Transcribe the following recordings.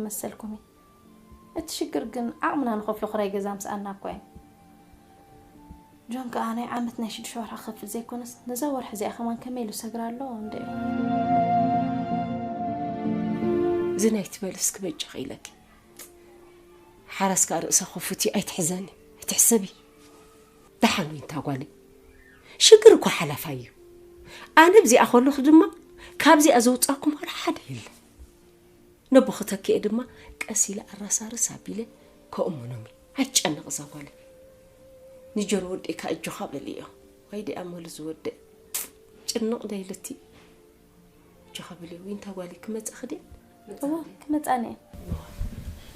መሰልኩም እዩ። እቲ ሽግር ግን ዓቕምና ንኸፍሎ ክራይ ገዛ ምስኣና እኮ እዩ። ጆን ከኣ ናይ ዓመት ናይ ሽዱሽተ ወርሒ ክኸፍል ዘይኮነስ ነዛ ወርሒ እዚኣ ከማን ከመይ ኢሉ ሰግራ ኣሎ እንደ። እዚ ናይ ትበልስ ክበጭቕ ኢለኪ። ሓራስ ከኣ ርእሳ ከፉቲ ኣይትሕዘኒ። ኣይትሕሰቢ። ደሓን ወይ እንታ ጓለይ። ሽግር እኮ ሓላፋይ እዩ። ኣነ ብዚኣ ከለኹ ድማ ካብዚኣ ዘውጻኩም ዋላ ሓደ የለ። ነቦ ክተክኤ ድማ ቀስ ኢለ ኣራሳርስ ኣቢለ ከእምኖም እየ። ኣይትጨነቕ እዛ ጓለይ። ንጀሮ ወደይ ከኣ እጆኻ በልዮ። ወይ ዲኣ መሉ ዝወደእ። ጭንቕ ደይልቲ። እጆኻ በልዮ። ወይ እንታ ጓለይ ክመጻ ክድን? እዎ፣ ክመጻኒ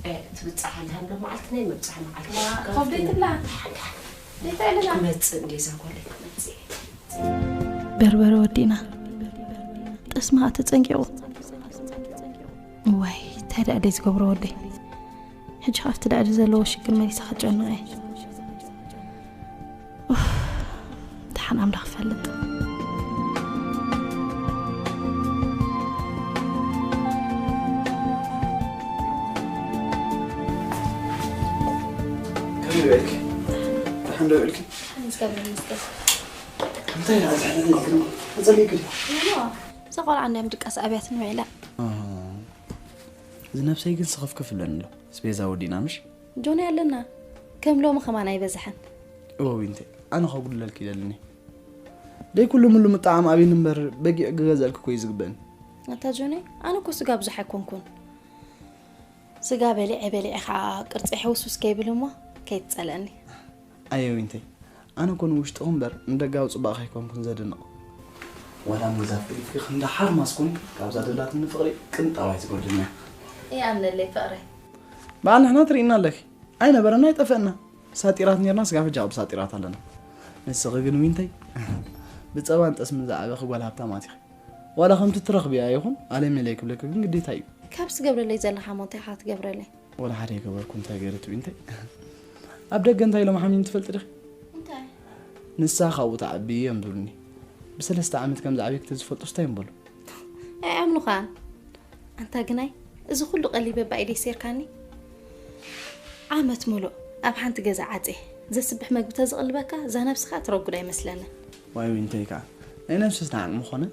እየ። ትብጻሕ ኣለሃ እንዶ መዓልቲ ናይ መብጻሕ መዓልቲ። ኮፍ ደይ ትብላ? ደይ ትዕልና? ክመጽእ እንደ እዛ ጓለይ ክመጽእ እየ። በርበረ ወዲእና። ጠስማ ተጸንቂቑ። ወይ፣ እንታይ ደኣ ደይ ዝገብሮ ወደይ? ሕጂ ካብቲ ደኣ ዘለዎ ሽግር መሊሳ ክትጨንቕ እየ። ኡፍ፣ ደሓን ኣምላኽ ይፈልጥ። ከመይ በልኪ? ደሓን ዶ በልኪ? ምስጋና ይመስገን። እንታይ ደኣ ዝሕነን ገርኩ? ተጸሊእኪ ድዩ? እዛ ቆልዓ እንድያም ድቃስ ኣብያትን ውዒላ። እዚ ነብሰይ ግን ስኽፍክፍ ይብለኒ ኣሎ። ስቤዛ ወዲእና ምሽ? ጆኒ ኣለና። ከም ሎሚ ከማን ኣይበዝሐን። እወ ዊንተይ፣ ኣነ ከጉድለልኪ ይደልኒ። ደይ ኩሉ ሙሉ ምጣዓም ኣብይኒ እምበር በጊዕ ክገዝአልኪ እኮ እዩ ዝግበእኒ። ኣታ ጆኒ፣ ኣነ እኮ ስጋ ብዙሕ ኣይኮንኩን። ስጋ በሊዐ በሊዐ ከዓ ቅርጸይ ሕውስውስ ከይብል እሞ ከይትጸልአኒ። ኣየ ዊንተይ፣ ኣነ እኮ ንውሽጥኺ እምበር ንደጋዊ ጽባቐኺ ኣይኮንኩን ዘድንቕ። ዋላ እሞ እዛ ፍሪትኪ ክንዲ ሓርማዝ ኮንኪ፣ ካብዛ ደላትኒ ፍቕሪ ቅንጣብ ኣይትጎድልንያ። ይኣምነለይ ፍቕረይ። በዓል ንሕና ትርእይና ኣለኺ። ኣይነበረና ኣይጠፈእና። ሳጢራት ኔርና ስጋብ ሕጂ ኣብ ሳጢራት ኣለና። ንስኺ ግን ዊንተይ ብጸባን ጠስምን ዝዓበኺ ጓል ሃብታማት ኢኺ። ዋላ ከምቲ ትረኽብያ ይኹን ኣለምየለይ ክብለኪ ግን ግዴታ እዩ። ካብ ትገብረለይ ዘለኻ እሞ እንታይ ኢኻ ክትገብረለይ? ዋላ ሓደ ኣይገበርኩ እንታይ ገይረ ትብሊ እንታይ? ኣብ ደገ እንታይ ኢሎም ሓሚም ትፈልጢ ዲኺ? እንታይ? ንሳ ካብኡ ትዓቢ እዮም ዝብሉኒ። ብሰለስተ ዓመት ከም ዝዓብየኪ ተዝፈልጡስ እንታይ ምበሉ? ኣይኣምኑኻን። ኣንታ ግናይ እዚ ኩሉ ቀሊበ ባኢደይ ሴርካኒ ዓመት ሙሉእ ኣብ ሓንቲ ገዛ ዓጽየ ዘስብሕ መግቢ ተዝቕልበካ እዛ ነብስኻ ትረጉድ ኣይመስለንን። ዋይ ዊንተይ ከዓ ናይ ነብስስ ንዓቕሚ ኮነ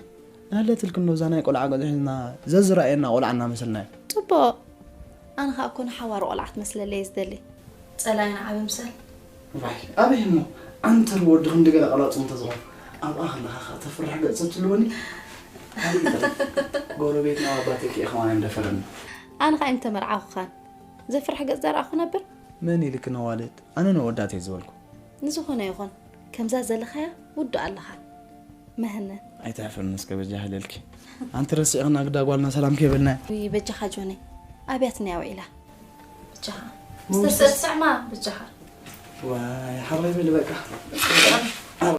ናህለትልኪ እንዶ እዛ ናይ ቆልዓ ገዛ ሒዝና ዘዝረኣየና ቆልዓ እናመሰልናዮ። ጽቡቕ ኣነ ከዓ እኮ ንሓዋሩ ቆልዓ ክትመስለለይ እየ ዝደሊ። ጸላኢና ዓቢ ምሰል። ዋይ ኣበይ እሞ ዓንተር ወዲ ክንዲ ገለ ቀላጽሙ እንተዝኾን ኣብኣ ከለኻ ከዓ ተፍርሕ ገጽ ተትልወኒ። ኣበይ ይፈል? ጎረቤትና ኣባተኪ እየ ከማን እዮም ደፈረኒ። ኣነ ከዓ ኣይምተመርዓኹኻን ዘፍርሕ ገጽ ዘርኣኹ ነብር። መን ኢልኪ ነዋልድ ኣነ ነወዳት እየ ዝበልኩ። ንዝኾነ ይኹን ከምዛ ዘለኻያ ውዱእ ኣለኻ። መህነ። ኣይትሕፍርኒ እስከ በጃኺ ለልኪ። ኣንቲ ረሲዕኽና ግዳ ጓልና ሰላም ከይበልናያ። ውይ በጃኻ ጆኒ ኣብያትና እያ ውዒላ። በጃኻ ምስተስዕማ በጃኻ። ዋይ ሓራይ በሊ በቃ።